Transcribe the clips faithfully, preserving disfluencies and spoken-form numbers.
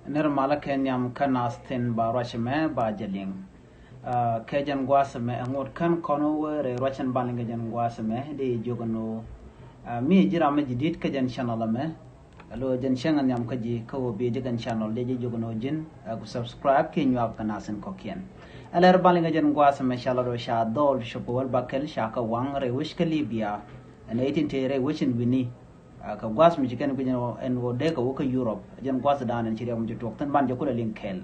Nir malä kɛ nhiam kä nath tin ba ruac mɛ ba jɛ liŋ. Kɛ jɛn gua̱a̱th mɛ ɛŋot kän kɔn wä rɛy ruac in ban liŋ kɛ jɛn gua̱a̱th mɛ di jiök ɛn ɣöö mi ji̱ ram mi ji̱ di̱t kä jɛn channel mɛ. Alo jɛn cäŋ nhiam kä ji̱ kä wä bi ji̱ kɛn channel di ji̱ jiök ɛn ɣöö ji̱n ku subscribe kiɛ nyuak kɛ nath in kɔ̱kiɛn. Ɛ lɛr ban liŋ kɛ jɛn gua̱a̱th mɛ ca lat ɣöö ca dhɔl cop kɛ wäl bakɛl ca kɛ waŋ rɛy wec kä Libya. Ɛn ɛ itin tëë rɛy wec in wi̱ni. Kɛ gua̱th mi ci kɛn kui̱c ɛn ɣöö dee kɛ wä kä Europe, jɛn gua̱th dan ɛn ci riɛk mi ci tuɔɔk thi̱n ban jɛ kulɛ liŋ kɛɛl.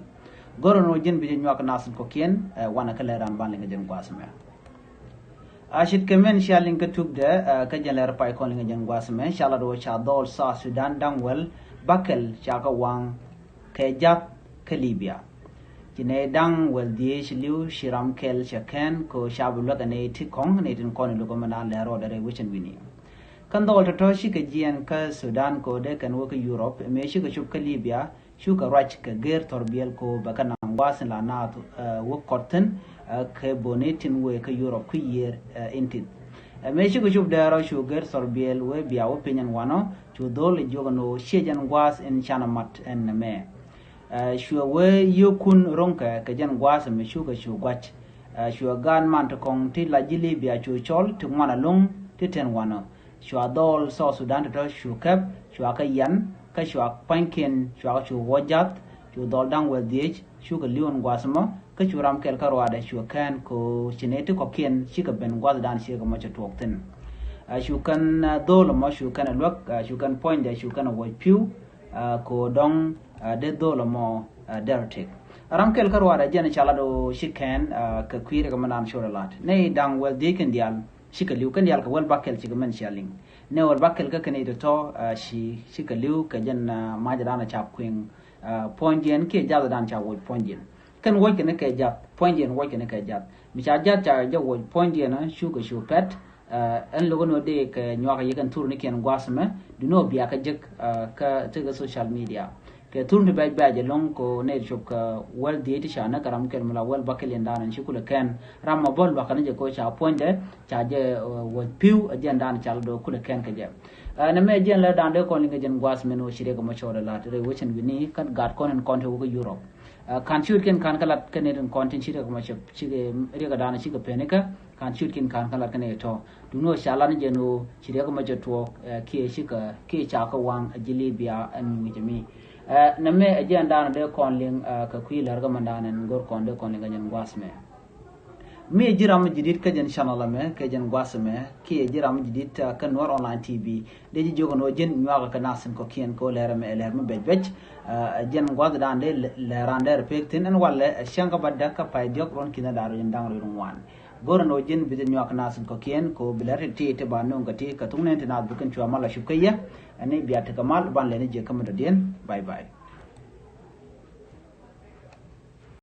Gör ɛn ɣöö ji̱n bi jɛ nyuak nath in kɔ̱kiɛn wanɛ kä lɛr dan ban liŋ kɛ jɛn gua̱th mɛ. A ce̱tkɛ min cia liŋ kä tukdɛ kä jɛn lɛr pay kɔn liŋ kɛ jɛn gua̱th mɛ ca lat ɣöö ca dhɔl South Sudan da̱ŋ wäl bakɛl ca kɛ waŋ kɛ jath kä Libya. Ci nɛy da̱ŋ wäl dhieec li̱w ci ram kɛl cɛ kɛn kɛ ɣöö ca bi luäk ɛ nɛy ti kɔ̱ŋ nɛy tin kɔn in luäk ɛ mɛn dan lɛr rɔɔdɛ rɛy wec in wi̱ni. Kɛn dhɔl tɔ̱tɔ̱ cikɛ jiɛɛn kä Sudan kɛ ɣöö dee kɛn wä kä Europe mëë cikɛ cop kä Libya cukɛ ruac kɛ gër thɔrbiɛl kɛ ɣöö bɛ kɛ naŋ gua̱a̱th in la naath wä kɔt thi̱n kɛ boni tin wëë kä Europe kui̱ yiër in tith. Mëë cikɛ cop dɛɛrɔ cu gër thɔrbiɛl wëë bia wä piny ɛn wanɔ cu dhɔl ɛ jiök ɛn ɣöö ciɛ jɛn gua̱a̱th in canɛ mat ɛn nɛmɛ. Cuɛ wee yio̱o̱kun ro̱ŋkɛ kɛ jɛn gua̱a̱th ɛmɛ cukɛ cu gua̱c. Cuɛ gaat man ti kɔ̱ŋ ti la ji̱ Libya cu cɔl ti ŋuan alo̱ŋ ti ten wanɔ. Cua dhɔl South Sudan tɔ̱tɔ̱ cu kɛp cua kɛ yan kä cua pua̱nykiɛn cua kɛ cu ɣɔ̱c jath cu dhɔl da̱ŋ wäl dhieec cukɛ li̱w ɛn gua̱a̱th ɛmɔ kä cu ram kɛl kä ruaadɛ cuɛ kɛn kɛ ɣöö ci nɛy ti kɔ̱kiɛn cikɛ ben gua̱a̱th dan cikɛ mɔ cɛ tuɔɔk thi̱n. Cu kɛn dhɔl ɛmɔ cu kɛn ɛ luäk cu kɛn puɔ̱nydɛ cu kɛn ɛ wuɔc pi̱w. Kɛ ɣöö dɔ̱ŋ dee dhɔl ɛmɔ dɛr tëk. Ram kɛl kä ruaadɛ jɛn ca lat ɣöö ci kɛn kɛ kui̱ rikɛ mɛn dan col ɛ lat nɛy da̱ŋ wäl dhieec kɛn diaal cikɛ li̱w kɛn diaal kɛ wäl bakɛl cikɛ mɛn cia liŋ. Nɛy wäl bakɛl kä kɛn i̱ tɔ̱tɔ̱ ci cikɛ li̱w kɛ jɛn macɛ dan ɛ ca kui̱ŋ puɔ̱nydiɛn kiɛ jath dan ca wuɔc puɔ̱nydiɛn. Kɛn wuɔc kɛn kɛ jath puɔ̱nydiɛn wuɔc kɛn kɛ jath mi ca jath ca jɛ wuɔc puɔ̱nydiɛn cukɛ cu pɛt. Ɛn lo̱k ɛn ɣöö dee kɛ nyuak yɛ kɛn thurnikiɛn gua̱a̱th ɛmɛ duŋni ɣöö bia kɛ jek kä tekɛ social media. Kɛ thurni ti bɛc bɛc ɛlɔ̱ŋ kɛ ɣöö nɛy ti cop kɛ wäl dhieec ti ca näk kɛ ram kɛl mi la wäl bakɛl in dan ɛn ci kulɛ kɛn ram mɔ bä luakä ni jɛ kɛ ɣöö ca puɔ̱nydɛ ca jɛ wuɔc pi̱w ɛ jɛn dan ca lat ɣöö kulɛ kɛn kɛ jɛ. Nɛmɛ ɛ jɛn lɛ dan dee kɔn liŋ kɛ jɛn gua̱a̱th mɛn ɣöö ci riɛk ɛmɔ cɔɔdɛ lat rɛy wec in wi̱ni kä gat kɔn in kɔn ti wä kä Europe. Ka̱n ciötkiɛn ka̱n kä lat kä nɛy tin kɔn tin ci riɛk ɛmɔ cɛ cikɛ riɛk ɛ dan cikɛ penikä. Ka̱n ciötkiɛn ka̱n kä lat kä nɛy tɔ̱ duŋni ɣöö ca lat ni jɛn ɣöö ci riɛk ɛmɔ cɛ tuɔɔk kiɛ cikɛ kiɛ ca kä waŋ ɛ ji̱ Libya ɛn mi wi̱cɛ mi. Nɛmɛ ɛ jɛn dan dee kɔn liŋ kɛ kui̱ lär kä mɛn dan ɛn go̱r kɔn dee kɔn liŋ kɛ jɛn gua̱a̱th mɛ. Mi ji̱ ram mi ji̱ di̱t kä jɛn channel ɛmɛ kɛ jɛn gua̱a̱th ɛmɛ kiɛ ji̱ ram mi ji̱ di̱t kä Nuer Online T V. Dee ji̱ jiök ɛn ɣöö ji̱n nyuakä kɛ nath in kɔ̱kiɛn kɛ ɣöö lɛr ɛmɛ ɛ lɛr mi bɛc bɛc. Jɛn gua̱a̱th dan dee lɛr an dee rɛ pek thi̱n ɛn walɛ ɛ cäŋ kä bädä kä pay diɔ̱k ruɔ̱n ki̱n da̱r ruɔ̱n da̱ŋ rɛy ruɔ̱n ŋuan. Go̱r ɛn ɣöö ji̱n bi ji̱ nyuak nath in kɔ̱kiɛn kɛ ɣöö bi lɛr ti ti ti ba nööŋ kɛ ti kɛ thuk nɛn ti nath bi kɛn cua mal a cup kä yɛ. Ɛn i̱ bia tekɛ mal ban lɛni jiɛ kä mi dɔ̱diɛn. Bye bye.